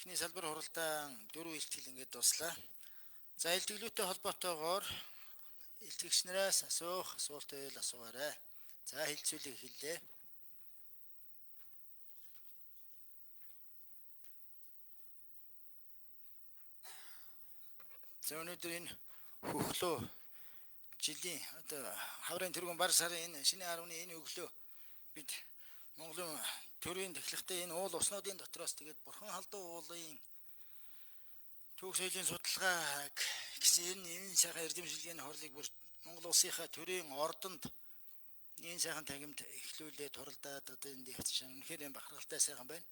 Эхний салбар хуралдаан 4 илтгэл ингээд дуслаа. За илтгэлүүтэй холбоотойгоор илтгэгч нараас асуух асуулт байвал асуугаарай. За хэлцүүлэг эхэллээ. За өнөөдөр энэ хөхлөө жилийн одоо хаврын тэргүүн бар сарын энэ шинэ 10-ны энэ өглөө бид Монголын төрийн тахилгатай энэ уул уснуудын дотроос тэгээд Бурхан халдуу уулын түүх соёлын судалгаа гэсэн энэ сайхан эрдэм шилгээний хурлыг бүр Монгол улсынхаа төрийн ордонд энэ сайхан танхимд эхлүүлээд хуралдаад одоо энд явсан. Үнэхээр юм бахархалтай сайхан байна.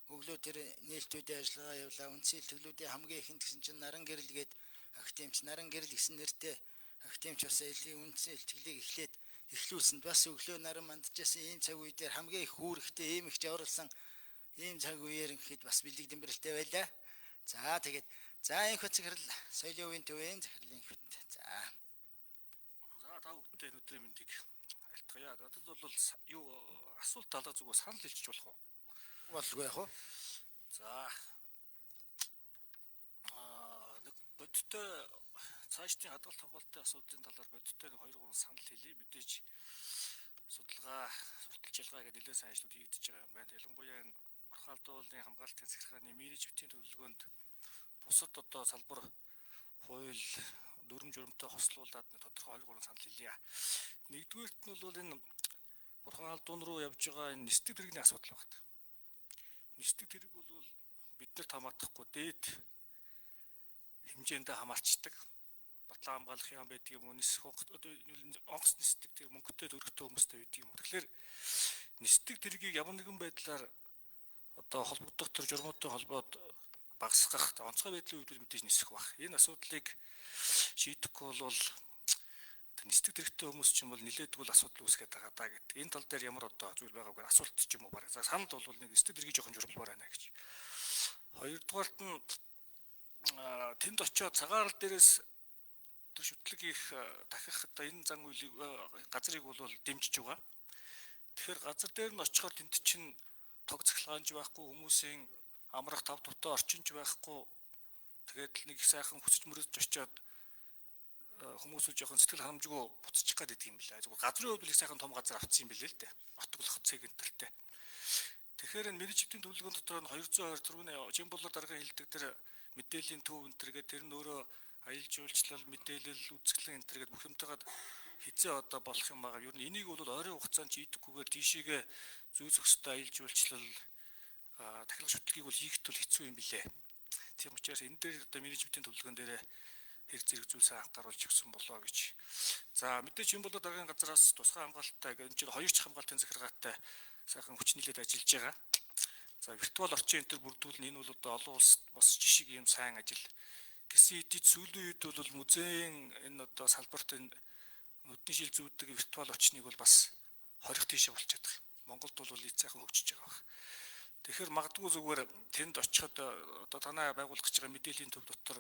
Өглөө тэр нээлтүүдийн ажиллагаа явлаа. Үндсэн илтгэлүүдийн хамгийн ихэнд гэсэн чинь наран гэрэл гээд академич наран гэрэл гэсэн нэртэй академич бас элийн үндсэн илтгэлийг эхлээд эхлүүлсэнд бас өглөө наран мандажсэн ийм цаг үе дээр хамгийн их хүүрэгтэй ийм их жаварлсан ийм цаг үеэр ингээд бас бэлэг дэмбэрэлтэй байлаа. За тэгээд за энэ захирал соёлын үеийн төвийн захирлын хөт. За. За та бүхэндээ өнөөдрийн мэндийг айлтгая. Надад бол юу асуулт алга зүгээр санал хэлчих болох уу? Болгүй яах вэ? За. Нэг бодиттой цаашдын хадгалт хамгаалтын асуудлын талаар бодиттой нэг 2 3 санал хэлье. Мэдээж судалгаа, сурталчилгаа гэдэг нэлээд сайн ажлууд хийгдэж байгаа юм байна. Ялангуяа энэ Бурхан халдуулын хамгаалтын захиргааны менежментийн төлөвлөгөөнд бусад одоо салбар хууль дүрм журмтай хослуулад нэг тодорхой 2 3 санал хэлье. Нэгдүгээрт нь бол энэ Бурхан халдуун руу явж байгаа энэ нисдэг тэрэгний асуудал байна. Нисдэг тэрэг бол бид нарт хамаатахгүй дээд хэмжээндээ хамаарчдаг. Батлан хамгаалах юм байдаг юм уу? Нисэх одоо онгоц нисдэг тэр мөнгөтэй төрөгтэй хүмүүстэй байдаг юм уу? Тэгэхээр нисдэг тэргийг ямар нэгэн байдлаар одоо холбогдох тэр журмуудтай холбоод багасгах онцгой байдлын үед мэдээж нисэх баг. Энэ асуудлыг шийдэхгүй бол нисдэг тэрэгтэй хүмүүс чинь бол нилээдгүй асуудал үүсгээд байгаа даа гэдэг. Энэ тал дээр ямар одоо зүйл байгааг асуулт ч юм уу бараг. За санал бол нэг нисдэг тэргийг жоохон журмалмаар байна гэж. Хоёрдугаарт нь тэнд очиод цагаан арал дээрээс тэр шүтлэг их дахих одоо энэ зан үйлийг газрыг бол дэмжиж байгаа. Тэгэхээр газар дээр нь очихоор тэнд чинь тог цахилгаанч байхгүй, хүмүүсийн амрах тав тухтай орчинч байхгүй. Тэгээд л нэг их сайхан хүсэж мөрөдөж очиод хүмүүс л жоохон сэтгэл ханамжгүй буцчих гээд байдаг юм билээ. Зүгээр газрын хувьд их сайхан том газар авчихсан юм билээ л дээ. Отоглох цэг энтертэй. Тэгэхээр энэ менежментийн төлөвлөгөөн дотор нь 224 Жимбулар даргын хэлдэг тэр мэдээллийн төв энэ төр гэдэг тэр нь өөрөө аялал жуулчлал, мэдээлэл, үзэсгэлэн энэ төр гэдэг бүх юмтайгаа хизээ одоо болох юм байгаа. Ер нь энийг бол ойрын хугацаанд шийдэхгүйгээр тийшээгээ зүй зохистой аялал жуулчлал тахилга шүтлгийг бол хийх тул хэцүү юм билээ. Тийм учраас энэ дээр одоо менежментийн төлөвлөгөөн дээр хэрэг зэрэг зүйлсээ анхааруулж өгсөн болоо гэж. За мэдээж юм бол дараагийн газараас тусгай хамгаалттай энэ чинь хоёр ч хамгаалтын захиргаатай сайхан хүч нийлээд ажиллаж байгаа. За виртуал орчин энэ төр бүрдүүлнэ. Энэ бол одоо олон улсад бас жишг юм сайн ажил. Гэсэн хэдий сүүлийн үед бол музейн энэ одоо салбарт энэ нүдний шил зүүдэг виртуал орчныг бол бас хорих тийшээ болчиход байгаа. Монголд бол их сайхан хөгжиж байгаа баг. Тэгэхээр магадгүй зүгээр тэнд очиход одоо танай байгуулах гэж байгаа мэдээллийн төв дотор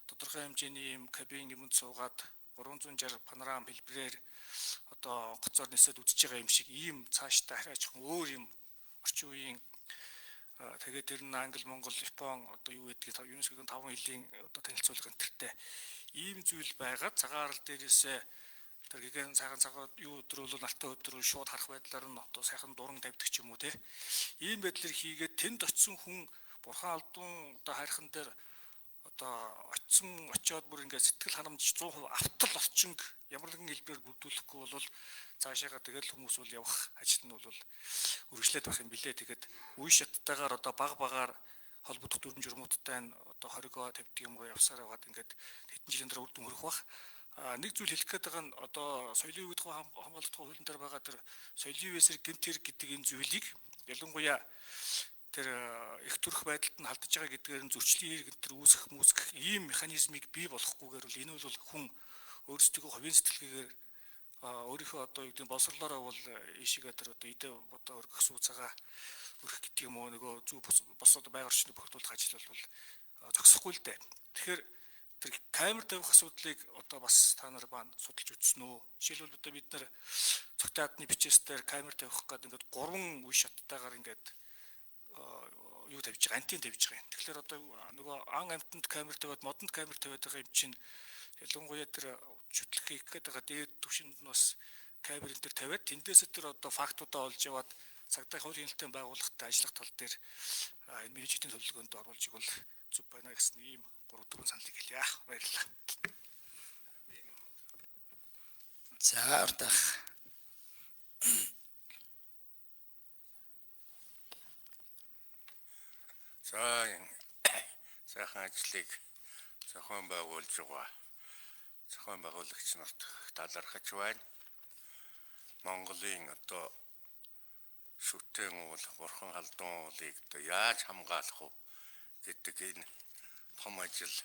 тодорхой хэмжээний юм кабин юмд суугаад 360 панорам хэлбэрээр одоо онгоцоор нисээд үзэж байгаа юм шиг ийм цаашдаа арай жоохон өөр юм орчин үеийн тэгээд тэр нь англи, монгол, япон одоо юу гэдгийг ЮНЕСКО-гийн 5 хэлийн одоо танилцуулга энтертэй ийм зүйл байгаа. Цагаан арал дээрээсээ тэр гигэн сайхан цагаан юу өдөр бол нартай өдөр шууд харах байдлаар нь одоо сайхан дуран тавьдаг ч юм уу те. Ийм байдлаар хийгээд тэнд очисон хүн Бурхан алдун одоо хайрхан дээр одоо очисон очиод бүр ингээд сэтгэл ханамж 100% автал орчинг ямар нэгэн хэлбэрээр бүрдүүлэхгүй бол цаашаага тэгэл хүмүүс бол явах ажил нь бол үргэлжлээд байх юм билээ. Тэгээд үе шаттайгаар одоо баг багаар холбогдох дүрм журмуудтай нь одоо хоригоо тавьдаг юм уу явсаар байгаад ингээд хэдэн жилийн дараа үр дүн хүрэх бах. Нэг зүйл хэлэх гээд байгаа нь одоо соёлын үе хамгаалалтын хуулийн дээр байгаа тэр соёлын үеэсэр гэмт хэрэг гэдэг энэ зүйлийг ялангуяа тэр их төрөх байдалд нь халдаж байгаа гэдгээр нь зөрчлийн хэрэг энэ төр үүсэх үүсгэх ийм механизмыг бий болохгүйгээр бол энэ бол хүн өөрсдийнхөө хувийн сэтгэлгээгээр өөрийнхөө одоо юу гэдэг нь боловсрлоороо бол ийшээгээ тэр одоо идэ одоо өргөх сууцаага өргөх гэдэг юм уу нөгөө зүг бос одоо байгаль орчныг бохирдуулах ажил бол зогсохгүй л дээ. Тэгэхээр тэр камер тавих асуудлыг одоо бас та нар баан судалж үзсэн үү? Жишээлбэл одоо бид нар цогтой адны бичээс дээр камер тавих гэдэг ингээд 3 үе шаттайгаар ингээд юу тавьж байгаа, антен тавьж байгаа юм. Тэгэхээр одоо нөгөө ан амтанд камер тавиад, модонд камер тавиад байгаа юм чинь ялангуяа тэр шүтлэг хийх гээд байгаа дээд түвшинд нь бас камер энэ төр тавиад тэндээс тэр одоо фактуудаа олж яваад цагдаа хууль хяналтын байгууллагатай ажиллах тал дээр энэ мэргэжлийн төлөвлөгөөнд оруулж игэл зүг байна гэсэн ийм 3 4 саналыг хэлье. Баярлалаа. За урдах. За сайхан ажлыг зохион байгуулж байгаа зохион байгуулагч нарт талархаж байна. Монголын одоо шүтэн уул, бурхан халдун уулыг одоо яаж хамгаалах вэ гэдэг энэ том ажил,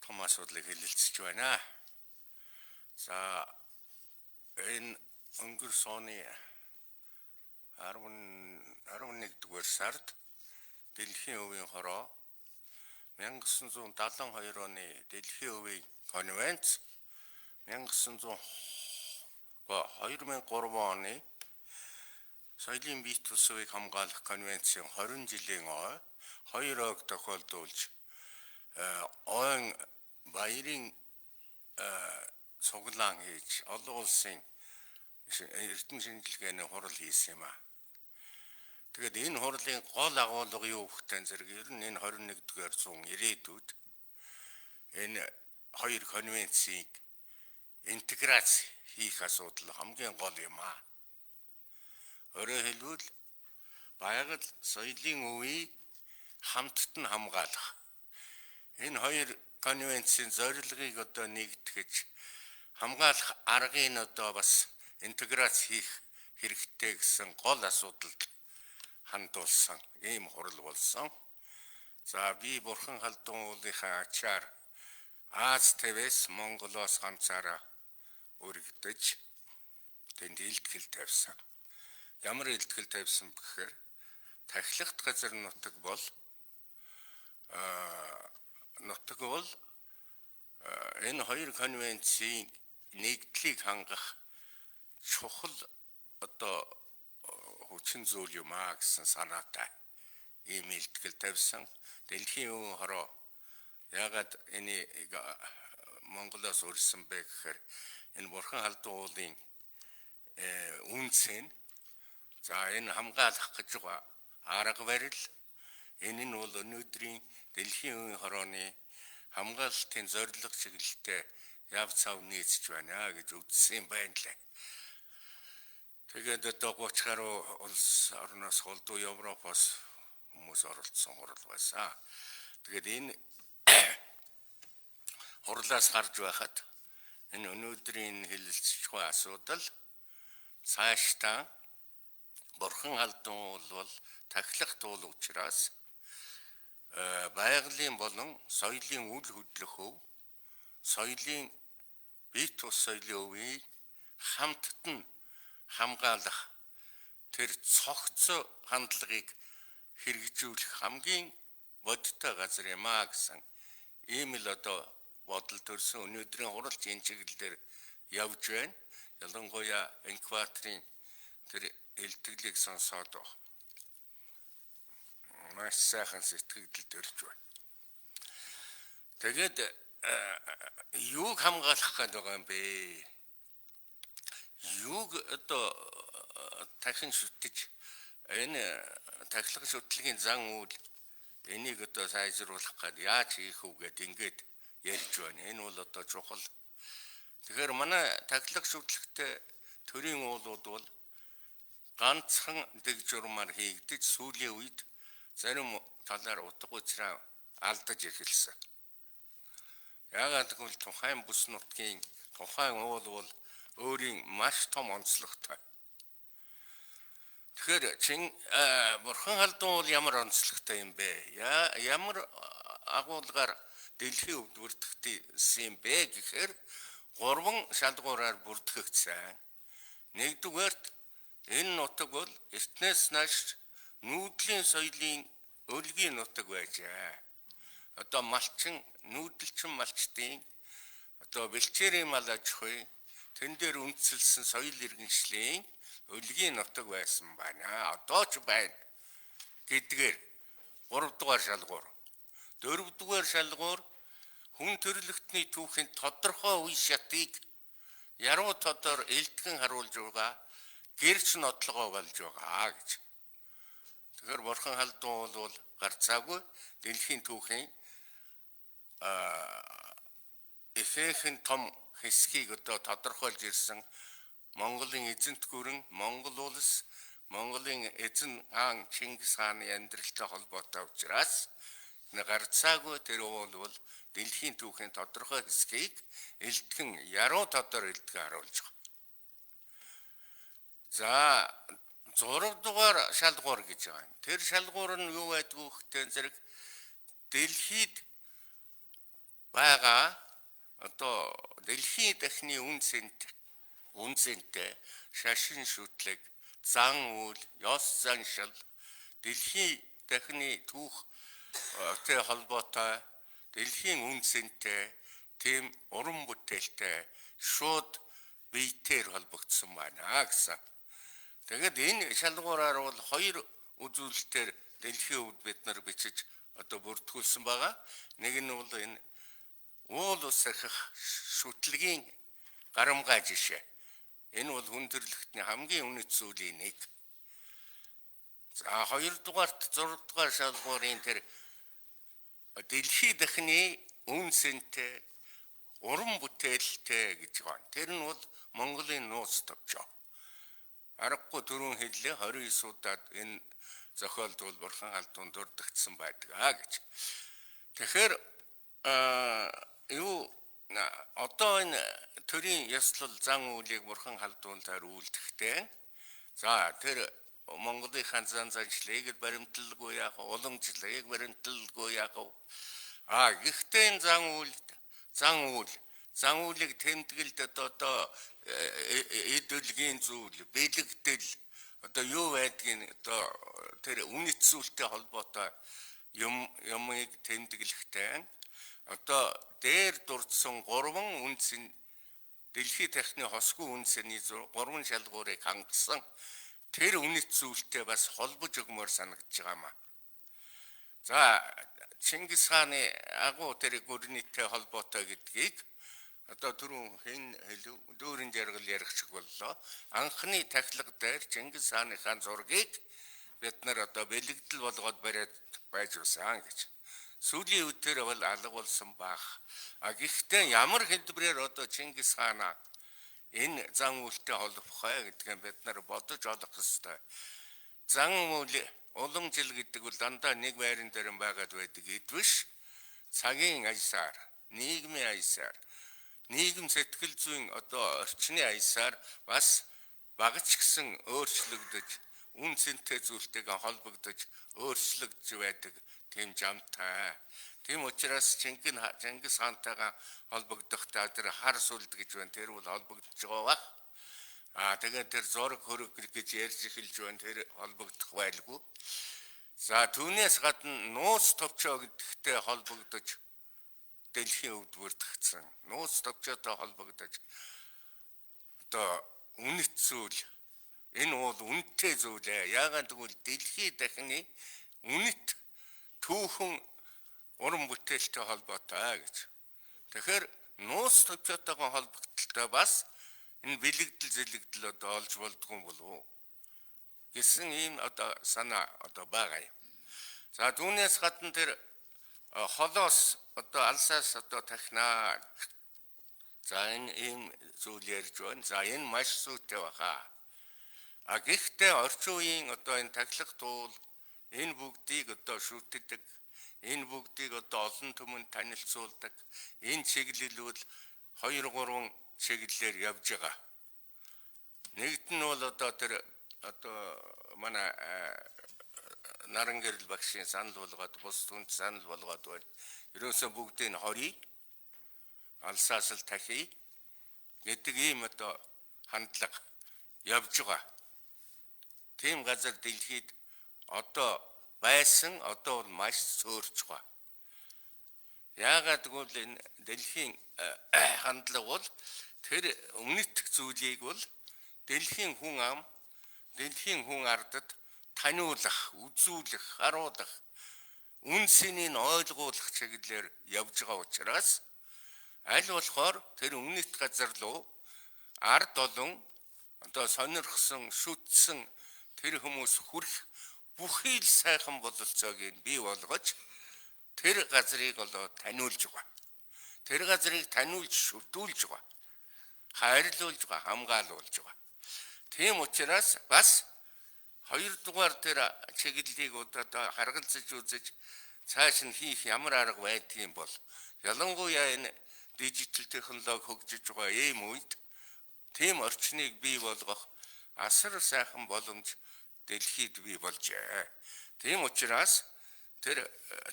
том асуудлыг хэлэлцэж байна. За энэ өнгөрсөн оны 11 дугаар сард Дэлхийн өвийн хороо 1972 оны Дэлхийн өвийн конвенц 2003 оны соёлын бие тусвыг хамгаалах конвенцийн 20 жилийн ой хоёр ойг тохиолдуулж ойн баярын цуглаан хийж олон улсын эрдэм шинжилгээний хурал хийсэн юм аа. Тэгээд энэ хурлын гол агуулга юу гэхтэн зэрэг ер нь энэ 21-р зуун ирээдүйд энэ хоёр конвенцийг интеграц хийх асуудал хамгийн гол юм аа. Өөрөөр хэлбэл байгаль соёлын өвийг хамтд нь хамгаалах. Энэ хоёр конвенцийн зорилгыг одоо нэгтгэж хамгаалах аргыг одоо бас интеграц хийх хэрэгтэй гэсэн гол асуудалд хандуулсан ийм хурал болсон. За би бурхан халдун уулынхаа ачаар Аз твээс Монголоос ганцаараа өргөдөж тэнд илтгэл тавьсан. Ямар илтгэл тавьсан бэхээр тахилгат газар нутаг бол энэ хоёр конвенцийн нэгдлийг хангах чухал одоо хүчин зүйл юм аа гэсэн санаатай ийм илтгэл тавьсан. Дэлхийн өвөн хороо яагаад энэ Монголоос өрсөн бэ гэхээр энэ бурхан халдун уулын үнцэн за энэ хамгаалах гэж байгаа арга барил энэ нь бол өнөөдрийн дэлхийн өвийн хорооны хамгаалалтын зорилго чиглэлтэй яв цав нийцж байна гэж үзсэн юм байна лээ. Тэгээд одоо 30 гаруй улс орноос холдуу Европоос хүмүүс оролцсон хурал байсан. Тэгээд энэ хурлаас гарч байхад энэ өнөөдрийн хэлэлцэж байгаа асуудал цаашдаа бурхан халдун уул бол тахилах туул учраас байгалийн болон соёлын үл хөдлөх өв, соёлын бие тус соёлын өвийг хамтд нь хамгаалах тэр цогцоо хандлагыг хэрэгжүүлэх хамгийн бодиттой газар юм аа гэсэн ийм л одоо бодол төрсөн. Өнөөдрийн хуралч энэ чиглэлээр явж байна. Ялангуяа инкваторын тэр илтгэлийг сонсоод маш сайхан сэтгэл төрж байна. Тэгээд юуг хамгаалах гээд байгаа юм бэ? Юуг одоо дахин шүтэж энэ тахилга шүтлгийн зан үйл энийг одоо сайжруулах гээд яаж хийх үү гэд ингээд ярьж байна. Энэ бол одоо чухал. Тэгэхээр манай тахилга шүтлэгтэй төрийн уулууд бол ганцхан дэг журмаар хийгдэж сүүлийн үед зарим талаар утга учираа алдаж эхэлсэн. Яагаад гэвэл тухайн бүс нутгийн тухайн уул бол өөрийн маш том онцлогтой. Тэгэхээр чин бурхан халдун уул ямар онцлогтой юм бэ? Ямар агуулгаар дэлхийн өвд бүртгэгдсэн юм бэ гэхээр гурван шалгуураар бүртгэгдсэн. Нэгдүгээрт энэ нутаг бол эртнээс нааш нүүдлийн соёлын өлгийн нутаг байжээ. Одоо малчин, нүүдэлчин малчдын одоо бэлчээрийн мал аж ахуй тэн дээр үндсэлсэн соёл иргэншлийн өлгийн нутаг байсан байна. Одоо ч байна гэдгээр 3 дугаар шалгуур. 4 дугаар шалгуур хүн төрөлхтний түүхийн тодорхой үе шатыг яруу тодор элтгэн харуулж байгаа гэрч нотлогоо болж байгаа гэж. Тэгэхээр Бурхан Халдун бол гарцаагүй дэлхийн түүхийн ихэнх том хэсгийг одоо тодорхойлж ирсэн Монголын эзэнт гүрэн, Монгол улс, Монголын эзэн хаан Чингис хааны амьдралтай холбоотой учраас гарцаагүй тэр уул бол дэлхийн түүхийн тодорхой хэсгийг элтгэн яруу тодор элтгэн харуулж байгаа. За 6 дугаар шалгуур гэж байгаа юм. Тэр шалгуур нь юу байдгүй гэхтэн зэрэг дэлхийд байгаа одоо дэлхийн дахны үн цэнтэй шашин шүтлэг, зан үйл, ёс заншил, дэлхийн дахны түүх тэй холбоотой дэлхийн үн цэнтэй тийм уран бүтээлтэй шууд биетээр холбогдсон байна гэсэн. Тэгээд энэ шалгуураар бол хоёр үзүүлэлтээр дэлхийн өвд бид нар бичиж одоо бүртгүүлсэн байгаа. Нэг нь бол энэ уул ус ахих шүтлгийн гарамгай жишээ. Энэ бол хүн төрөлхтний хамгийн үнэт зүйлийн нэг. За хоёрдугаарт 6 дугаар шалгуурын тэр дэлхий дахны үн цэнтэй уран бүтээлтэй гэж байна. Тэр нь бол Монголын нууц товчоо. Аргагүй түрүүн хэллээ 29 удаад энэ зохиолд бол Бурхан Халдун дурддагдсан байдаг а гэж. Тэгэхээр юу одоо энэ төрийн ёслол зан үйлийг Бурхан Халдунтаар үйлдэхтэй. За тэр Монголын хаан зан заншлыг баримтлалгүй яах вэ? Уламжлалыг баримтлалгүй яах вэ? А гэхдээ энэ зан үйлийг тэмдэглэлд одоо эд үлгийн зүйл, бэлэгдэл одоо юу байдгийг одоо тэр үнэт зүйлтэй холбоотой юмыг тэмдэглэхтэй. Одоо дээр дурдсан гурван үндсэн дэлхий дахны хосгүй үндсэний гурван шалгуурыг хангасан тэр үнэт зүйлтэй бас холбож өгмөр санагдаж байгаа маа. За Чингис хааны агуу тэр гүрнийтэй холбоотой гэдгийг одоо түрүүн хэн хэлв? Дүүрэн жаргал ярих шиг боллоо. Анхны тахилга дээр Чингис хааныхаа зургийг бид нар одоо бэлэгдэл болгоод бариад байж байсан гэж. Сүүлийн үед тэр бол алга болсон баах. А гэхдээ ямар хэлбэрээр одоо Чингис хаанаа энэ зан үйлтэй холбох вэ гэдгийг бид нар бодож олох ёстой. Зан үйл уламжил гэдэг бол дандаа нэг байран дээр байгаад байдаг эд биш. Цагийн аясаар, нийгмийн аясаар, нийгэм сэтгэл зүйн одоо орчны аясаар бас багц гэсэн өөрчлөгдөж, үн цэнтэй зүйлтэйгээ холбогдож өөрчлөгдөж байдаг тийм жамтай. Тийм учраас Чингис хаантайгаа холбогдохдоо тэр хар сүлд гэж байна. Тэр бол холбогдож байгаа бах. Аа тэгээд тэр зураг хөрөг гэж ярьж эхэлж байна. Тэр холбогдох байлгүй. За түүнээс гадна нууц товчоо гэдэгтэй холбогдож дэлхийн өвд бүртгэгдсэн. Нууц товчоотой холбогдож одоо үнэт зүйл энэ бол үнэтэй зүйл ээ. Яагаад гэвэл дэлхий дахны үнэт түүхэн уран бүтээлтэй холбоотой гэж. Тэгэхээр нууц товчоотойгоо холбогдлолтой бас энэ бэлэгдэл зэлэгдэл одоо олж болдгоо болов уу гэсэн ийм одоо санаа одоо байгаа юм. За түүнээс гадна тэр холоос одоо алсаас одоо тахнаа. За энэ ийм зүйл ярьж байна. За энэ маш зүйтэй баха. А гэхдээ орчин үеийн одоо энэ тахилга туул энэ бүгдийг одоо шүтдэг, энэ бүгдийг одоо олон түмэнд танилцуулдаг. Энэ чиглэл бол 2 3 чиглэлээр явж байгаа. Нэгд нь бол одоо тэр одоо манай наран гэрэл багшийн санал болгоод бус түнд санал болгоод байна. Ерөөсөө бүгдийг нь хорий, алсаас л тахий гэдэг ийм одоо хандлага явж байгаа. Тийм газар дэлхийд одоо байсан, одоо бол маш сөөрч байгаа. Яагаад гэвэл энэ дэлхийн хандлага бол тэр өмнөд зүйлийг бол дэлхийн хүн ам, дэлхийн хүн ардад таниулах, үзүүлэх, харуулах үн цэнийг ойлгуулах чиглэлээр явж байгаа учраас аль болохоор тэр үнэт газар руу ард олон одоо сонирхсон, шүтсэн тэр хүмүүс хүрэх бүхий л сайхан бололцоог нь бий болгож тэр газрыг одоо таниулж байгаа. Тэр газрыг таниулж шүтүүлж байгаа. Хайрлуулж байгаа, хамгаалуулж байгаа. Тийм учраас бас хоёрдугаар тэр чиглэлийг одоо харгалзаж үзэж цааш нь хийх ямар арга байдгийг бол ялангуяа энэ дижитал технологи хөгжиж байгаа ийм үед тийм орчныг бий болгох асар сайхан боломж дэлхийд бий болжээ. Тийм учраас тэр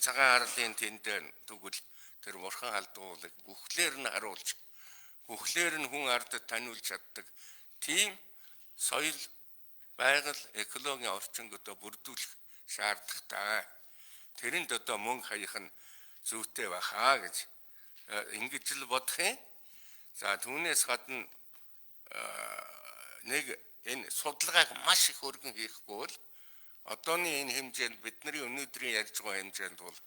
цагаан арлын тэнд тэгвэл тэр бурхан халдуулыг бүхлээр нь харуулж бүхлээр нь хүн ардад таниулж чаддаг тийм соёл байгаль экологийн орчинг одоо бүрдүүлэх шаардлагатай. Тэрэнд одоо мөнгө хаях нь зүйтэй байхаа гэж ингэж л бодох юм. За түүнээс гадна нэг энэ судалгааг маш их өргөн хийхгүй бол одооны энэ хэмжээнд бидний өнөөдрийн ярьж байгаа хэмжээнд бол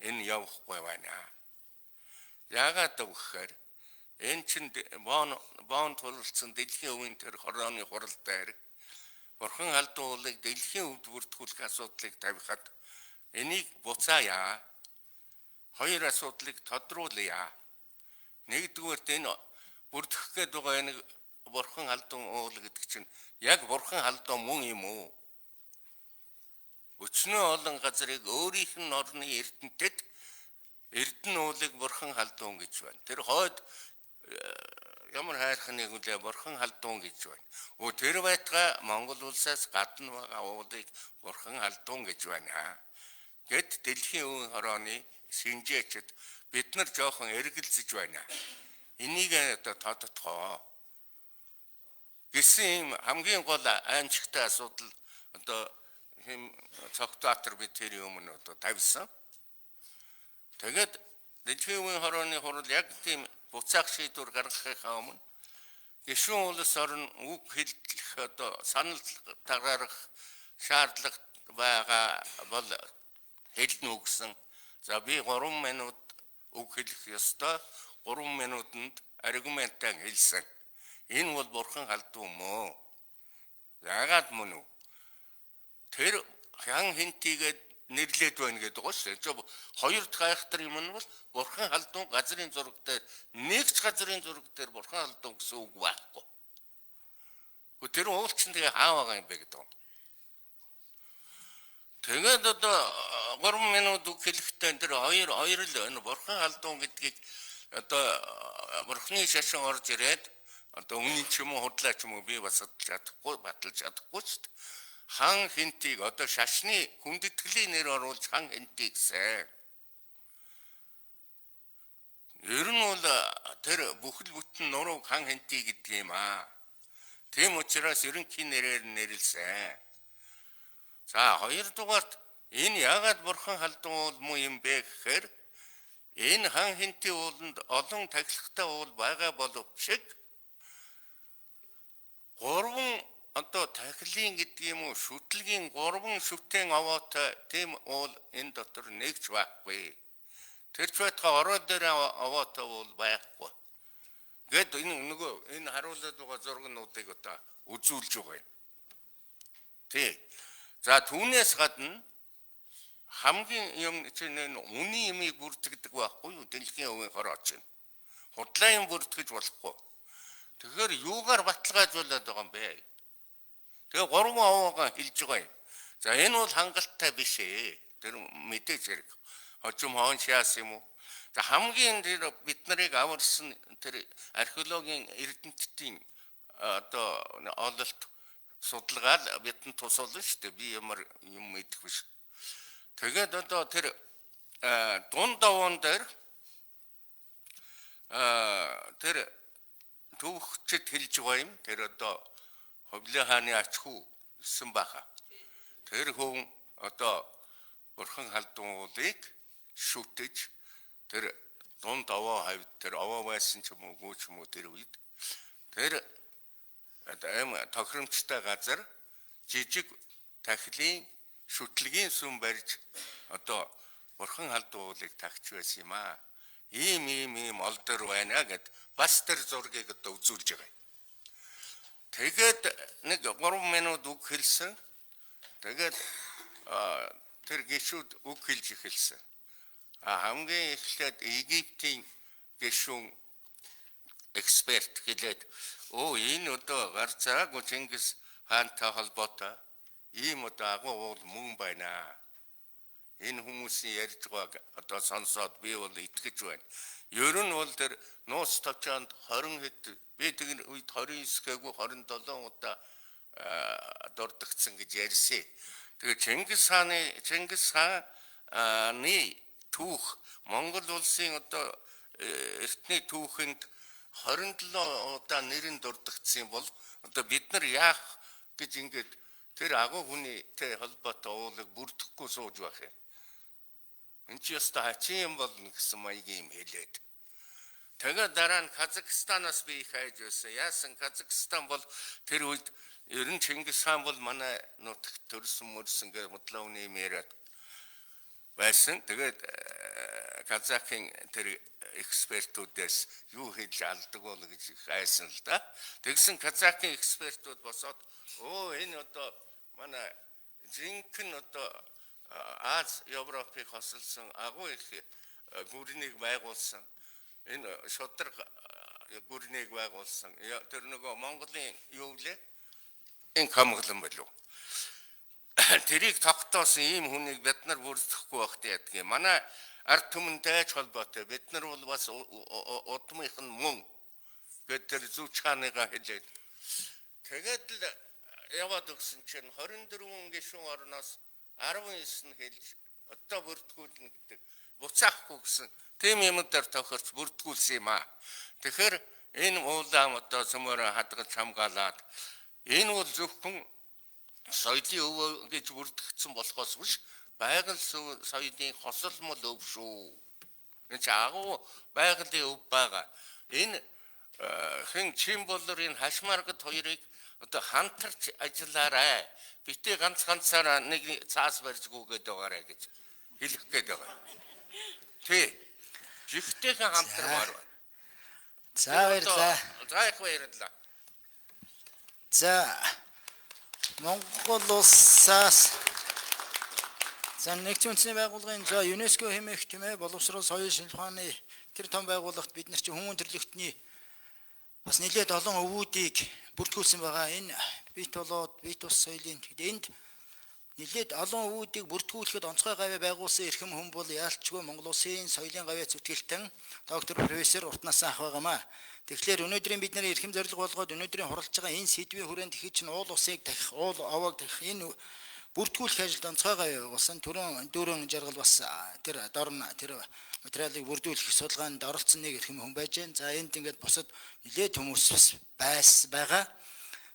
энэ явахгүй байна. Яагаад гэвэл энэ чинь бон тулалдсан дэлхийн өвийн тэр хорооны хурал дээр бурхан халдуулыг дэлхийн өвд бүртгүүлэх асуудлыг тавихад энийг буцаая. Хоёр асуудлыг тодруулъя. Нэгдүгээрт энэ бүртгэх гээд байгаа энэ бурхан халдун уул гэдэг чинь яг бурхан халдун мөн юм уу? Өчнөө олон газрыг өөрийнх нь орны эрдэнтэд Эрдэнэ уулыг бурхан халдун гэж байна. Тэр хойд ямар хайрханыг үлээ бурхан халдун гэж байна. Өө тэр байтугай Монгол улсаас гадна байгаа уулыг бурхан халдун гэж байна. Гэт дэлхийн өвийн хорооны шинжээчд бид нар жоохон эргэлзэж байна. Энийг одоо тодтгоо гэсэн юм хамгийн гол аимшигтай асуудал одоо хэм Цогтбаатар бид тэр юм нь одоо тавьсан. Тэгээд дэлхийн өвийн хорооны хурал яг тийм буцаах шийдвэр гаргахынхаа өмнө гишүүн улс орн үг хэлэх одоо санал тагарах шаардлага байгаа бол хэлнэ үгсэн. За би 3 минут үг хэлэх ёстой. 3 минутанд аргументаа хэлсэн. Энэ бол бурхан халдуу мөө. Яагаад мөн үү? Тэр хян хинтийгээд нэрлээд байна гэдэг ғой шүү дээ. Хоёр дахь айхтар юм нь бол бурхан халдун газрын зураг дээр нэг ч газрын зураг дээр бурхан халдун гэсэн үг байхгүй. Гэхдээ тэр уул чинь тэгээ хаа байгаа юм бэ гэдэг. Тэгээд одоо 3 минут үг хэлэхдээ тэр хоёр л энэ бурхан халдун гэдгийг одоо бурхны шашин орж ирээд одоо өмнө ч юм уу худлаа ч юм уу би бас чадахгүй баталж чадахгүй шүү дээ. Хан хинтийг одоо шашны хүндэтгэлийн нэр оруулж хан хинтийг гэсэн. Ер нь бол тэр бүхэл бүтэн нурууг хан хинтий гэдэг юм аа. Тийм учраас ерөнхий нэрээр нэрлсэн. За хоёрдугаарт энэ яагаад бурхан халдун уул муу юм бэ гэхээр энэ хан хинтий ууланд олон тахилгатай уул байгаа боловч гурван одоо тахилын гэдэг юм уу шүтлгийн гурван шүтэн овоотой тийм уул энэ дотор нэг ч байхгүй. Тэр ч байтугай орой дээр овоотой уул байхгүй. Гэт энэ нөгөө энэ харуулад байгаа зургнуудыг одоо үзүүлж байгаа юм. Тий. За түүнээс гадна хамгийн юм чинь энэ үний юмыг бүртгэдэг байхгүй юу? Дэлхийн өвийн хороо чинь. Худлаа юм бүртгэж болохгүй. Тэгэхээр юугаар баталгаажуулаад байгаа юм бэ? Тэгээ гурван овоогоо хэлж байгаа юм. За энэ бол хангалттай биш ээ. Тэр мэдээж хэрэг. Хожим хоон шаас юм уу? За хамгийн тэр бид нарыг аварсан тэр археологийн эрдэмтдийн одоо ололт судалгаа л бидэнд тусуулна шүү дээ. Би ямар юм мэдэх биш. Тэгээд одоо тэр дунд овоон дээр тэр төвөгчд хэлж байгаа юм. Тэр одоо Ховлын хааны ач хүү гэсэн баха. Тэр хүн одоо бурхан халдун уулыг шүтэж тэр дунд овоо хавьд тэр овоо байсан ч юм уу гүү ч юм уу тэр үед тэр одоо аим тохиромжтой газар жижиг тахилын шүтлгийн сүм барьж одоо Бурхан халдуу уулыг тагч байсан юм аа. Ийм ийм ийм олдор байна гэд бас тэр зургийг одоо үзүүлж байгаа. Тэгээд нэг 3 минут үг хэлсэн. Тэгээд тэр гишүүд үг хэлж эхэлсэн. А хамгийн эхлээд Египтийн гишүүн эксперт хэлээд энэ одоо гарцаагүй Чингис хаантай холбоотой ийм одоо агуу уул мөн байна. Энэ хүмүүсийн ярьж байгааг одоо сонсоод би бол итгэж байна. Ер нь бол тэр нууц товчоонд 20 хэд би тэр үед 29 гээгүй 27 удаа дурдгдсан гэж ярьсан. Тэгээ Чингис хааны түүх Монгол улсын одоо эртний түүхэнд 27 удаа нэр нь дурдгдсан бол одоо бид нар яах гэж ингээд тэр агуу хүнийтэй холбоотой уулыг бүрдэхгүй сууж байх юм. Энд чи ёстой хачин юм болно гэсэн маягийн юм хэлээд. Тэгээд дараа нь Казахстанаас би их хайж байсан. Яасан Казахстан бол тэр үед ер нь Чингис хаан бол манай нутагт төрсөн мөрсөн гэж худлаа үний юм яриад байсан. Тэгээд Казахын тэр экспертүүдээс юу хэлж алдаг бол гэж их айсан л да. Тэгсэн Казахын экспертүүд босоод энэ одоо манай жинхэнэ одоо Аз Европыг хосолсон агуу их гүрнийг байгуулсан. Энэ шударга гүрнийг байгуулсан. Тэр нөгөө Монголын юу лээ? Энэ хамглан болов. Тэрийг тогтоосон ийм хүнийг бид нар бүрдэхгүй байх яадаг юм. Манай ард түмэнтэй ч холбоотой. Бид нар бол бас удмынх нь мөн гэд тэр зүүч хааныгаа хэлээд. Тэгээд л яваад өгсөн чинь 24 гишүүн орноос 19 нь хэлж одоо бүрдгүүлнэ гэдэг. Буцаахгүй гэсэн. Тийм юм дээр тохирч бүрдгүүлсэн юм аа. Тэгэхээр энэ уулаам одоо цөмөрөө хадгалж хамгаалаад энэ бол зөвхөн соёлын өв гэж бүрдэгдсэн болохоос биш байгаль соёлын хосолмол өв шүү. Энэ чи агуу байгалийн өв байгаа. Энэ хэн чин болор энэ хашмаргад хоёрыг одоо хамтарч ажиллаарай. Битээ ганц ганцаараа нэг цаас барьж гүгээд байгаарай гэж хэлэх гээд байгаа. Тий. Жигтэйхэн хамтармаар байна. За баярлалаа. За их баярлалаа. За Монгол улсаас за нэгдсэн үндэсний байгууллагын за ЮНЕСКО хэмээх тийм боловсрол соёл шинжилгээ ухааны тэр том байгууллагт бид нар чинь хүмүүн төрөлхтний бас нэлээд олон өвүүдийг бүртгүүлсэн байгаа. Энэ бит болоод бит ус соёлын энд нэлээд олон өвүүдийг бүртгүүлэхэд онцгой гавь байгуулсан эрхэм хүн бол яалчгүй Монгол улсын соёлын гавьяа зүтгэлтэн доктор профессор Уртнасан ах байгаамаа. Тэгэхээр өнөөдрийн бидний эрхэм зорилго болгоод өнөөдрийн хуралж байгаа энэ сэдвийн хүрээнд тэгэхэд чинь уул усыг дахих, уул овоог дахих энэ бүртгүүлэх ажилд онцгой гавь байгуулсан. Түрүүн дөрөн жаргал бас тэр дорн тэр материалыг бүрдүүлэх судалгаанд оролцсон нэг эрхэм хүн байж байна. За энд ингээд бусад нэлээд хүмүүс бас байгаа.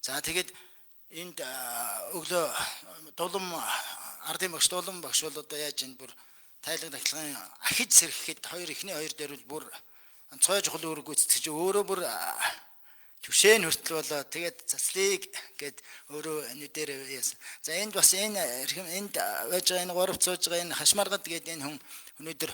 За тэгээд энд өглөө дулам ардын багш дулам багш бол одоо яаж энэ бүр тайлан тахилгын ахиж сэрхэхэд хоёр эхний хоёр дээр бол бүр онцгой чухал үүрэг гүйцэтгэж өөрөө бүр түшээн хүртэл болоо тэгээд заслыг гэд өөрөө нүдээр яасан. За энд бас энэ эрхэм энд байж байгаа энэ гурав цууж байгаа энэ хашмаргад гээд энэ хүн өнөөдөр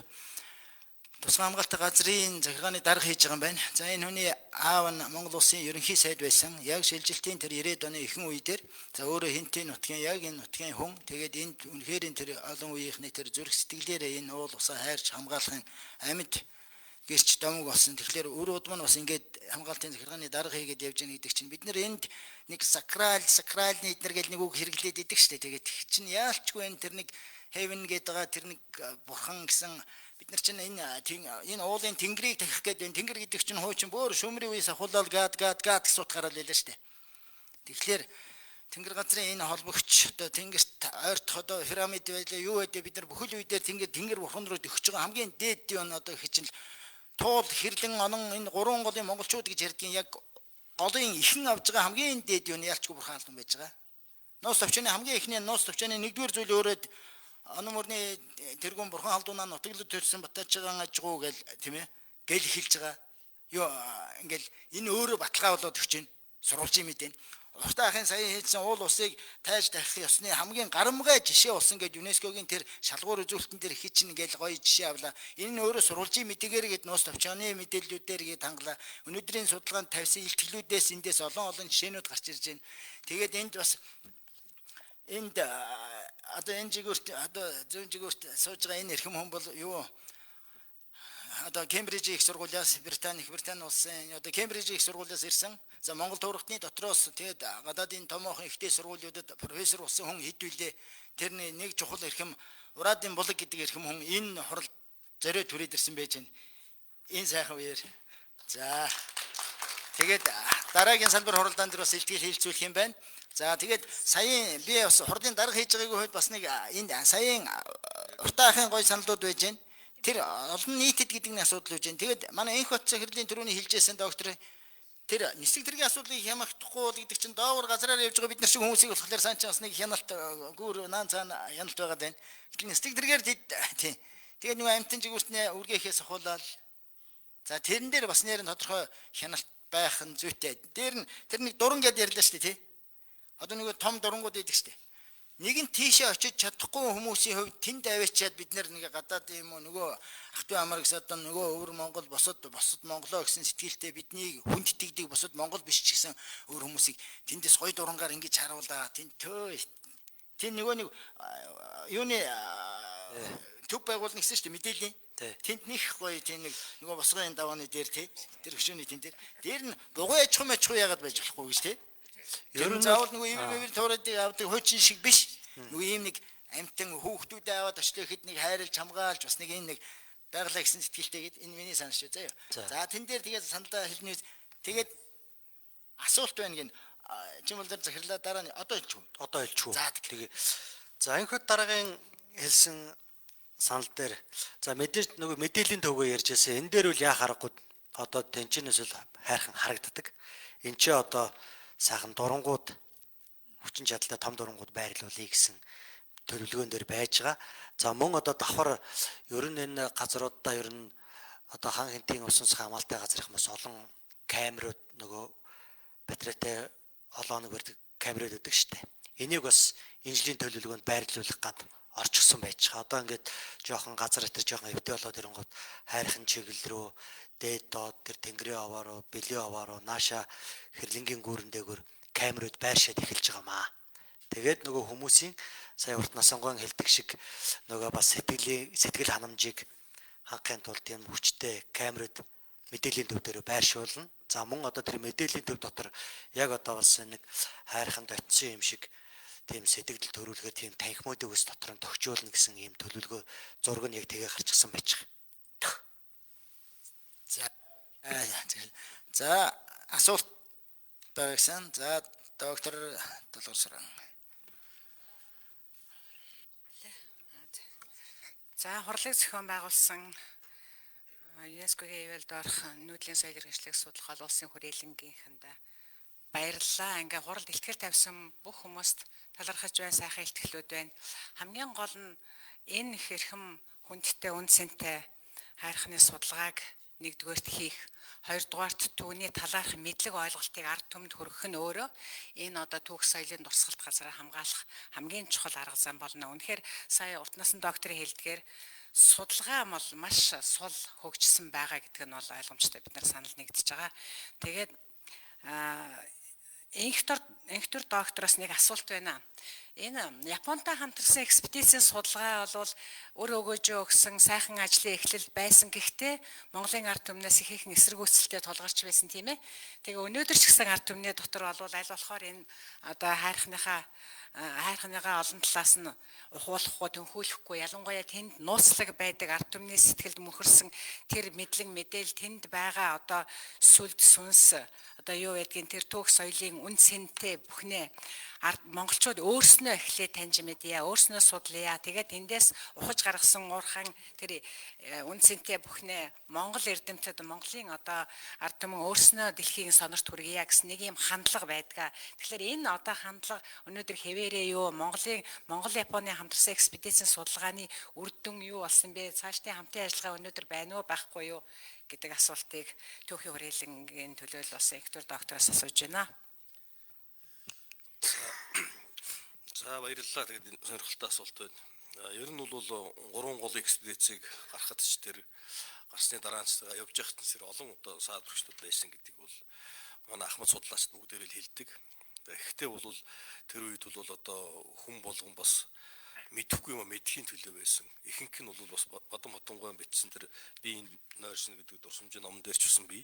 тусгай хамгаалалтын газрын захиргааны дарга хийж байгаа юм байна. За энэ хүний аав нь Монгол улсын ерөнхий сайд байсан. Яг шилжилтийн тэр 90-ад оны ихэнх үе дээр за өөрөө хинтийн нутгийн яг энэ нутгийн хүн тэгээд энд үнэхээр энэ тэр олон үеийнхний тэр зүрх сэтгэлээрээ энэ уул усаа хайрч хамгаалахын амьд гэрч домог болсон. Тэгэхээр үр удам нь бас ингээд хамгаалтын захиргааны дарга хийгээд явж байгаа гэдэг чинь бид нэр энд нэг сакралны эднэр гэл нэг үг хэрэглээд идэг штэ. Тэгээд чинь яалчгүй энэ тэр нэг heaven гэдэг байгаа тэр нэг бурхан гэсэн бид нар чинь энэ уулын тэнгэрийг тахих гэдэг энэ тэнгэр гэдэг чинь хуучин бөөр шүмрийн үеэс ахуулаад гад гад гад гэсэн утгаараа л байлаа штэ. Тэгэхээр тэнгэр газрын энэ холбогч одоо тэнгэрт ойртох одоо пирамид байлаа юу байдээ бид нар бүхэл үе дээр тэнгэр бурхан руу дөхөж байгаа хамгийн дээд юм одоо хичээл туул хэрлэн онон энэ гурван голын монголчууд гэж ярьдгийн яг голын ихэн авж байгаа хамгийн дээд юм ялчгүй бурхан алдан байж байгаа. Нууц товчооны хамгийн эхний нууц товчооны нэгдүгээр зүйл өөрөө онон мөрний тэргүүн бурхан халдунаа нутаглал төрсөн Батаачгаан ажгуу гэл тийм гэл эхэлж байгаа. Юу ингээл энэ өөрөө баталгаа болоод өгч байна. Сурвалжийн мэдээ. Уртаа ахын саяын хийсэн уул усыг тайж тархих ёсны хамгийн гарамгай жишээ болсон гэж ЮНЕСКО-гийн тэр шалгуур үзүүлэлтэн дээр хичин ингээл гоё жишээ авлаа. Энэ нь өөрөө сурвалжийн мэдээгээр гээд нууц товчооны мэдээллүүдээр гээд хангалаа. Өнөөдрийн судалгаанд тавьсан илтгэлүүдээс эндээс олон олон жишээнүүд гарч ирж байна. Тэгээд энд бас энд одоо энэ жигүүрт одоо зүүн жигүүрт сууж байгаа энэ эрхэм хүн бол юу одоо Кембрижийн их сургуулиас Британи их Британи улсын одоо Кембрижийн их сургуулиас ирсэн. За Монгол тургатны дотроос тэгээд гадаадын томоохон ихтэй сургуулиудад профессор болсон хүн хэд вүлээ. Тэрний нэг чухал эрхэм Урадын булаг гэдэг эрхэм хүн энэ хурал зориод түрээд ирсэн байж байна. Энэ сайхан үеэр. За тэгээд дараагийн салбар хуралдаан дээр бас илтгэл хийлцүүлэх юм байна. За тэгээд саяын би бас хурлын дарга хийж байгаагийн хувьд бас нэг энэ саяын уртаа ахын гой саналууд байж байна. Тэр олон нийтэд гэдэг нь асуудал байж байна. Тэгээд манай энх бат захирлын түрүүний хэлжсэн доктор тэр нисэг тэргийн асуудлыг хямахдахгүй бол гэдэг чинь доогуур газраар явж байгаа бид нар шиг хүмүүсийг болохоор сан чинь бас нэг хяналт гүүр наан цаана хяналт байгаад байна. Гэтэл нисэг тэргээр тийм. Тэгээд нөгөө амтан жигүүртний үргээхээс ахуулаад за тэрэн дээр бас нэр нь тодорхой хяналт байх нь зүйтэй. Дээр нь тэр нэг дуран гэдээ ярьлаа шүү дээ тий. Одоо нөгөө том дурангууд идэг шүү дээ. Нэг нь тийшээ очиж чадахгүй хүмүүсийн хувьд тэнд аваачаад бид нэг гадаад юм уу нөгөө ах トゥ амар гэсэн одоо нөгөө өвөр Монгол босод босод Монголоо гэсэн сэтгэлтэй биднийг хүндтгэдэг босод Монгол биш ч гэсэн өөр хүмүүсийг тэндээс гой дурангаар ингэж харуулаа. Тэнд төө тэнд нөгөө нэг юуны төв байгуулна гэсэн шүү дээ мэдээллийн. Тэнд нэх гоё тийм нэг нөгөө босгын давааны дээр тий тэр хөшөөний тэн дээр дээр нь бугуй аж ахуй маж ахуй яагаад байж болохгүй гэж тий. Тэр нь заавал нөгөө ивэр мэвэр туурайдыг авдаг хуучин шиг биш. Нөгөө ийм нэг амтан хүүхдүүдээ аваад очлоо ихэд нэг хайрлж хамгаалж бас нэг энэ нэг байглаа гэсэн сэтгэлтэй гээд энэ миний санал шүү заяа. За тэн дээр тэгээд саналаа хэлнэ. Тэгээд асуулт байна гин чимэл дээр захирлаа дараа нь одоо хэлчих үү? Одоо хэлчих үү? За тэгээ. За энэхүү дараагийн хэлсэн санал дээр за мэдээж нөгөө мэдээллийн төвгөө ярьж байсан. Энэ дээр үл яа харахгүй одоо тэнчнээс л хайрхан харагддаг. Энд чи одоо сайхан дурангууд хүчин чадалтай том дурангууд байрлуулъя гэсэн төлөвлөгөөн дээр байж байгаа. За мөн одоо давхар ер нь энэ газруудаа ер нь одоо хан хэнтийн усан цах хамгаалтай газар их бас олон камерууд нөгөө батарейтай олон хоног барьдаг камерууд өгдөг штэ. Энийг бас энэ жилийн төлөвлөгөөнд байрлуулах гад орчихсон байж байгаа. Одоо ингээд жоохон газар дээр жоохон эвтэй болоод ирэнгүүт хайрхан чиглэл рүү дээд доод тэр тэнгэрийн овоо руу, бэлгийн овоо руу нааша хэрлэнгийн гүүрэн дээгүүр камерууд байршаад эхэлж байгаа маа. Тэгээд нөгөө хүмүүсийн сая урт насангуйн хэлдэг шиг нөгөө бас сэтгэл ханамжийг хангахын тулд юм хүчтэй камерууд мэдээллийн төв дээр байршуулна. За мөн одоо тэр мэдээллийн төв дотор яг одоо бас нэг хайрханд очисон юм шиг тийм сэтгэл төрүүлэхээр тийм танхимуудыг ус дотор нь тохижуулна гэсэн ийм төлөвлөгөө зураг нь яг тэгээ гарчихсан байж байгаа. За за асуулт байгсан. За доктор Долгорсорон. За хурлыг зохион байгуулсан ЮНЕСКО-гийн ивэлд орох нүүдлийн соёл иргэншлиг судлах олон улсын хүрээлэнгийнхэнд баярлалаа. Ингээ хуралд ихтгэл тавьсан бүх хүмүүст талархаж байна, сайхан ихтгэлүүд байна. Хамгийн гол нь энэ их эрхэм хүндтэй үн цэнтэй хайрхны судалгааг нэгдүгээрт хийх, хоёрдугаарт түүний талаарх мэдлэг ойлголтыг ард түмэнд хүргэх нь өөрөө энэ одоо түүх соёлын дурсгалт газраа хамгаалах хамгийн чухал арга зам болно. Үнэхээр сая урт насан докторийн хэлдгээр судалгаа бол маш сул хөгжсөн байгаа гэдг нь бол ойлгомжтой, бид нар санал нэгдэж байгаа. Тэгээд Энхтөр доктороос нэг асуулт байна. Энэ Японтай хамтарсан экспедицийн судалгаа бол өр өгөөжөө өгсөн сайхан ажлын эхлэл байсан, гэхдээ Монголын ард түмнээс ихээхэн эсэргүүцэлтэй тулгарч байсан тийм ээ. Тэгээ өнөөдөр ч гэсэн ард түмний дотор бол аль болохоор энэ одоо хайрхныхаа олон талаас нь ухуулахгүй, төнхүүлэхгүй, ялангуяа тэнд нууцлаг байдаг ард түмний сэтгэлд мөхөрсөн тэр мэдлэг мэдээл тэнд байгаа одоо сүлд сүнс одоо юу байдгийг тэр түүх соёлын үн цэнтэй бүхнээ ард монголчууд өөрснөө эхлээ таньж мэдье, өөрснөө судлая. Тэгээд тэндээс ухаж гаргасан уурхаан тэр үн цэнтэй бүхнээ Монгол эрдэмтэд Монголын одоо ард түмэн өөрснөө дэлхийн сонорт хүргье гэсэн нэг юм хандлага байдаг. Тэгэхээр энэ одоо хандлага өнөөдөр хэвээрээ юу Монголын Монгол Японы хамтарсан экспедицийн судалгааны үр дүн юу болсон бэ? Цаашдын хамтын ажиллагаа өнөөдөр байна уу, байхгүй юу гэдэг асуултыг түүхийн хүрээлэнгийн төлөөлөл болсон Эктор доктороос асууж байна. За баярлалаа. Тэгээд энэ сонирхолтой асуулт байна. Ер нь бол гурван гол экспедицийг гаргахад ч тэр гарсны дараа нь явж байхад нь сэр олон одоо саад бөрчлүүд байсан гэдгийг бол манай ахмад судлаачид бүгдээрээ л хэлдэг. Тэгэхдээ бол тэр үед бол одоо хүн болгон бас мэдэхгүй юм мэдхийн төлөө байсан. Ихэнх нь бол бас Бадам Хотонгой бичсэн тэр би энэ нойрсон гэдэг дурсамжийн номон дээр ч бас би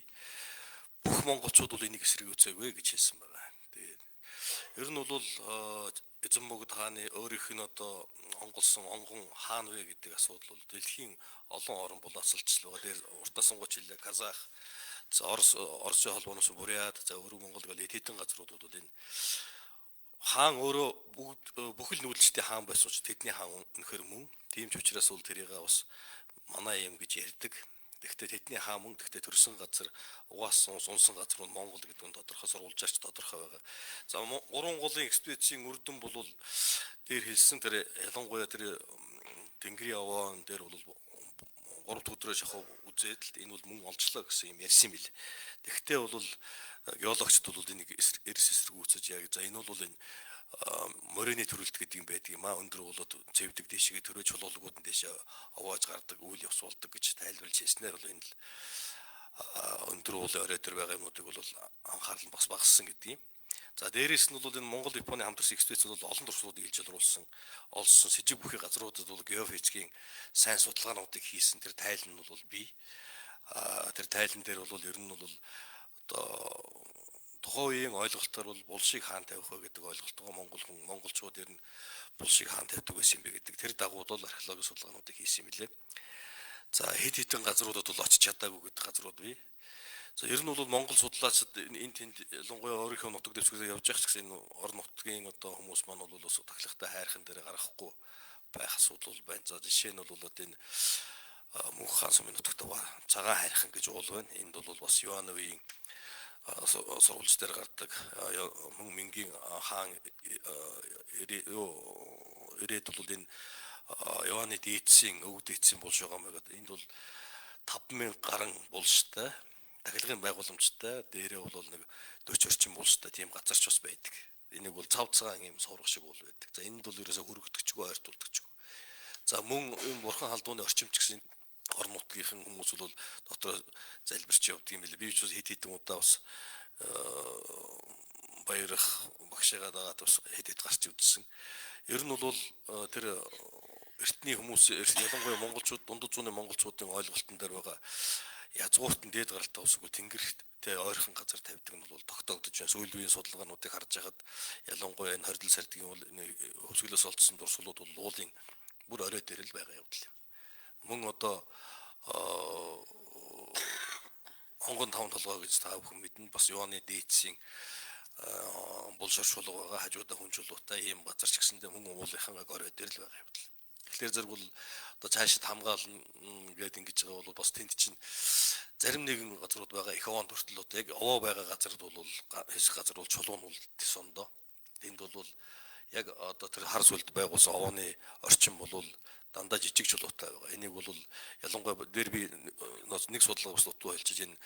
бүх монголчууд бол энийг эсрэг үүцээгүй гэж хэлсэн байгаа. Тэгээд ер нь бол эзэн мөгд хааны өөрийнх нь одоо онгоолсон онгон хаан вэ гэдэг асуудал бол дэлхийн олон орн булаацалчл байгаа. Тэр уртаас сонгууч хэлээ Казах, за Орос, Оросын холбооноос Бурят, за Өрөг Монгол гэл хэдэн газруудад бол энэ хаан өөрөө бүгд бүхэл нүүдэлчдийн хаан байсан ч тэдний хаан үнэхээр мөн. Тийм ч учраас бол тэрийг бас манай юм гэж ярьдаг. Тэгэхдээ тэдний хаан мөн, тэгэхдээ төрсөн газар угаасан унсан газар нь Монгол гэдэг нь тодорхой, сурвалжаарч тодорхой байгаа. За гурван голын экспедицийн үр дүн бол дээр хэлсэн тэр ялангуяа тэр Тэнгэрийн овоон дээр бол 3 дахь өдрөө шахав үзээд л энэ бол мөн олжлоо гэсэн юм ярьсан юм бил. Тэгэхдээ бол геологчд бол энийг эрс эсэргүүцэж яг за энэ бол энэ морины төрөлт гэдэг юм байдаг юм а, өндөр болоод цэвдэг дээшгээ төрөө чулуулагууд нь дээшээ овоож гардаг үйл явц болдог гэж тайлбарлаж хэлснээр бол энэ л өндөр уулын орой дээр байгаа юмнуудыг бол анхаарал нь бас багассан гэдэг юм. За дээрээс нь бол энэ Монгол Японы хамтарсан экспедиц бол олон туршлагуудыг илж ялруулсан, олсон сэжиг бүхий газруудад бол геофизикийн сайн судалгаануудыг хийсэн тэр тайлан нь бол бий. Тэр тайлан дээр бол ер нь бол одоо тухайн үеийн ойлголтоор бол булшийг хаан тавих вэ гэдэг ойлголтгоо монгол хүн монголчууд ер нь булшийг хаан тавьдаг байсан юм бэ гэдэг тэр дагуу бол археологийн судалгаануудыг хийсэн юм лээ. За хэд хэдэн газруудад бол очиж чадаагүй гэдэг газрууд бий. За ер нь бол монгол судлаачид энэ тэнд ялангуяа өөрийнхөө нутаг дэвсгэрээр явж явах ч гэсэн энэ орон нутгийн одоо хүмүүс маань бол бас тахлахтай хайрхан дээр гаргахгүй байх асуудал бол байна. За жишээ нь бол одоо энэ Мөнх хаан сумын нутагт цагаан хайрхан гэж уул байна. Энд бол бас Юановын сурвалж дээр гардаг мөн Мингийн хаан ирээд бол энэ Юаны дээдсийн өвөг дээдсийн булш байгаа маяг. Энд бол 5000 гарan булштай тахилгын байгууламжтай, дээрээ бол нэг 40 орчим булштай тийм газар ч бас байдаг. Энийг бол цав цагаан юм сурах шиг бол байдаг. За энд бол ерөөсө хөрөгдөгчгүй, ойртуулдагчгүй. За мөн энэ бурхан халдууны орчимч гэсэн орон нутгийнхан хүмүүс бол дотор залбирч явдаг юм билээ. Би ч бас хэд хэдэн удаа бас баярах багшаагаа дагаад бас хэд хэд гарч үзсэн. Ер нь бол тэр эртний хүмүүс, ялангуяа монголчууд, дундад зууны монголчуудын ойлголтон дээр байгаа язгууртан дээд гаралтай усгүй тэнгэртэй ойрхон газар тавьдаг нь бол тогтоогдож байна. Сүүлийн үеийн судалгаануудыг харж байхад ялангуяа энэ хордол сардгийн бол хөвсгөлөөс олдсон дурсгалууд бол уулын бүр орой дээр л байгаа явдал юм. Мөн одоо онгон таван толгой гэж та бүхэн мэднэ. Бас Юаны дээдсийн булш оршуулга байгаа, хажуудаа хүн чулуутай ийм газар ч гэсэндээ мөн уулынхаа орой дээр л байгаа явдал. Тэгэхээр зэрэг бол одоо цаашид хамгаална гээд ингэж байгаа бол бас тэнд чинь зарим нэгэн газрууд байгаа их овоон хүртэл одоо яг овоо байгаа газарт бол хэсэг газар бол чулуун бол тэсондоо. Тэнд бол яг одоо тэр хар сүлд байгуулсан овооны орчин бол дандаа жижиг чулуутай байгаа. Энийг бол ялангуяа дээр би нэг судалгаа бас дутуу хэлчихэж энэ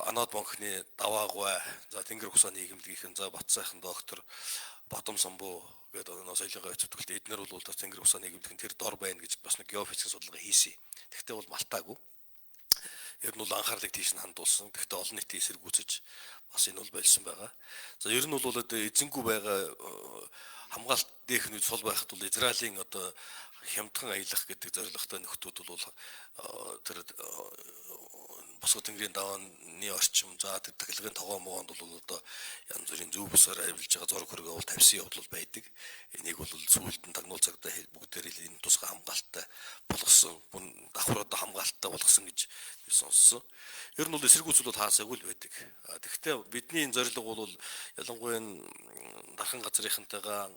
Анод бонхны даваагвай, за Тэнгэр кусаа нийгэмлэгийнхэн, за Батсайхан доктор Бадам самбуу гэдэг нөө соёлын говь зүтгэлтэй эднэр бол бас Тэнгэр кусаа нийгэмлэг нь тэр дор байна гэж бас нэг геофизикийн судалгаа хийсэн. Тэгэхдээ бол малтаагүй. Ер нь бол анхаарлыг тийш нь хандуулсан. Тэгэхдээ олон нийтийн эсэргүүцэж бас энэ бол болсон байгаа. За ер нь бол одоо эзэнгүй байгаа хамгаалт дээхнүүд сул байхад бол Израилийн одоо хямдхан аялах гэдэг зорилготой нөхдүүд бол тэр босго тэнгэрийн давааны орчим, за тэр тахилгын тогоо могоонд бол одоо янз бүрийн зөв бусаар авилж байгаа зураг хөргөө бол тавьсан явдал байдаг. Энийг бол сүүлд нь тагнуул цагтаа бүгдээр энэ тусгай хамгаалттай болгосон, давхар одоо хамгаалттай болгосон гэж би сонссон. Ер нь бол эсэргүүцлүүд хаасаагүй л байдаг. Тэгэхдээ бидний энэ зорилго бол ялангуяа энэ дархан газрынхантайгаа,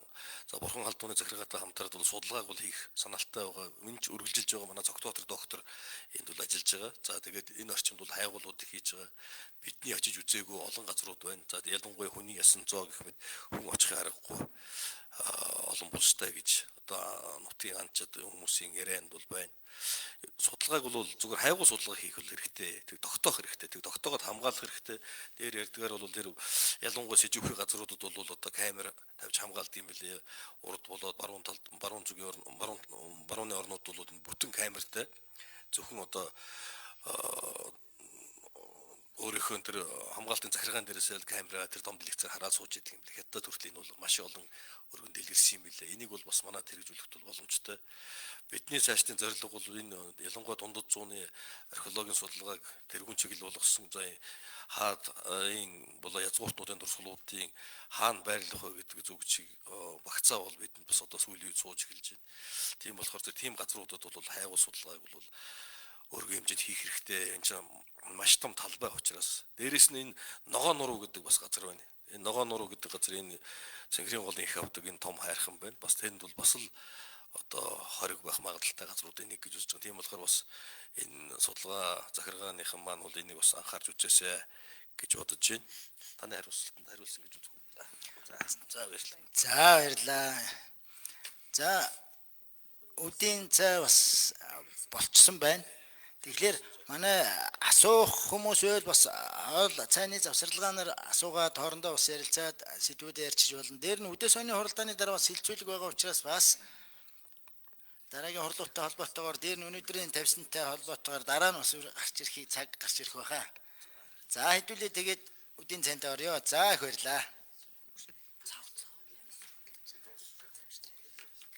за бурхан халдууны захиргаатай хамтраад бол судалгааг бол хийх санаалтай байгаа. Энд ч үргэлжилж байгаа манай Цогтбаатар доктор энд бол ажиллаж байгаа. За тэгээд энэ орчимд бол хайгуулуудыг хийж байгаа. Бидний очиж үзээгүй олон газрууд байна. За ялангуяа хүний ясан зоо гэх мэт хүн очихын аргагүй. олон булштай гэж одоо нутгийн анчид хүмүүсийн ярианд бол байна. Судалгааг бол зүгээр хайгуу судалгаа хийх бол хэрэгтэй. Тэг тогтоох хэрэгтэй. Тэг тогтоогод хамгаалах хэрэгтэй. Дээр ярьдгаар бол тэр ялангуяа сэжүүхий газруудад бол одоо камер тавьж хамгаалд юм билээ. Урд болоод баруун талд, баруун зүгийн баруун барууны орнууд бол бүтэн камертай зөвхөн одоо өөрийнхөө тэр хамгаалтын захиргаан дээрээс л камера тэр том дэлгэцээр хараад сууж идэг юм билээ. Хятад хүртэл энэ бол маш олон өргөн дэлгэрсэн юм билээ. Энийг бол бас манад хэрэгжүүлэхэд бол боломжтой. Бидний цаашдын зорилго бол энэ ялангуяа дундад зууны археологийн судалгааг тэргуун чиглэл болгосон за хаад энэ болоо язгууртнуудын дурсгалуудын хаана байрлах вэ гэдэг зүг чиг багцаа бол бидэнд бас одоо сүүлийн үед сууж эхэлж байна. Тийм болохоор тийм газруудад бол хайгуу судалгааг бол өргөн хэмжээнд хийх хэрэгтэй. Энэ чинь маш том талбай учраас. Дээрээс нь энэ Ногоо нуруу гэдэг бас газар байна. Энэ Ногоо нуруу гэдэг газар энэ Цэнхрийн голын их авдаг энэ том хайрхан байна. Бас тэнд бол бас л одоо хориг байх магадлалтай газруудын нэг гэж үзэж байгаа. Тийм болохоор бас энэ судалгаа захиргааныхан маань бол энийг бас анхаарч үзээсэй гэж бодож байна. Таны хариултанд хариулсан гэж үзэх үү? За баярлалаа. За баярлалаа. За үдийн цай бас болцсон байна. Тэгэхээр манай асуух хүмүүс байвал бас ол цайны завсарлагаанаар асуугаад хоорондоо бас ярилцаад сэдвүүдээ ярьчих болно. Дээр нь үдээс оны хуралдааны дараа бас хилцүүлэг байгаа учраас бас дараагийн хурлуудтай холбоотойгоор дээр нь өнөөдрийн тавьсантай холбоотойгоор дараа нь бас гарч ирэхийг цаг гарч ирэх байхаа. За хэдүүлээ тэгээд үдийн цайнтай орё. За их баярлалаа.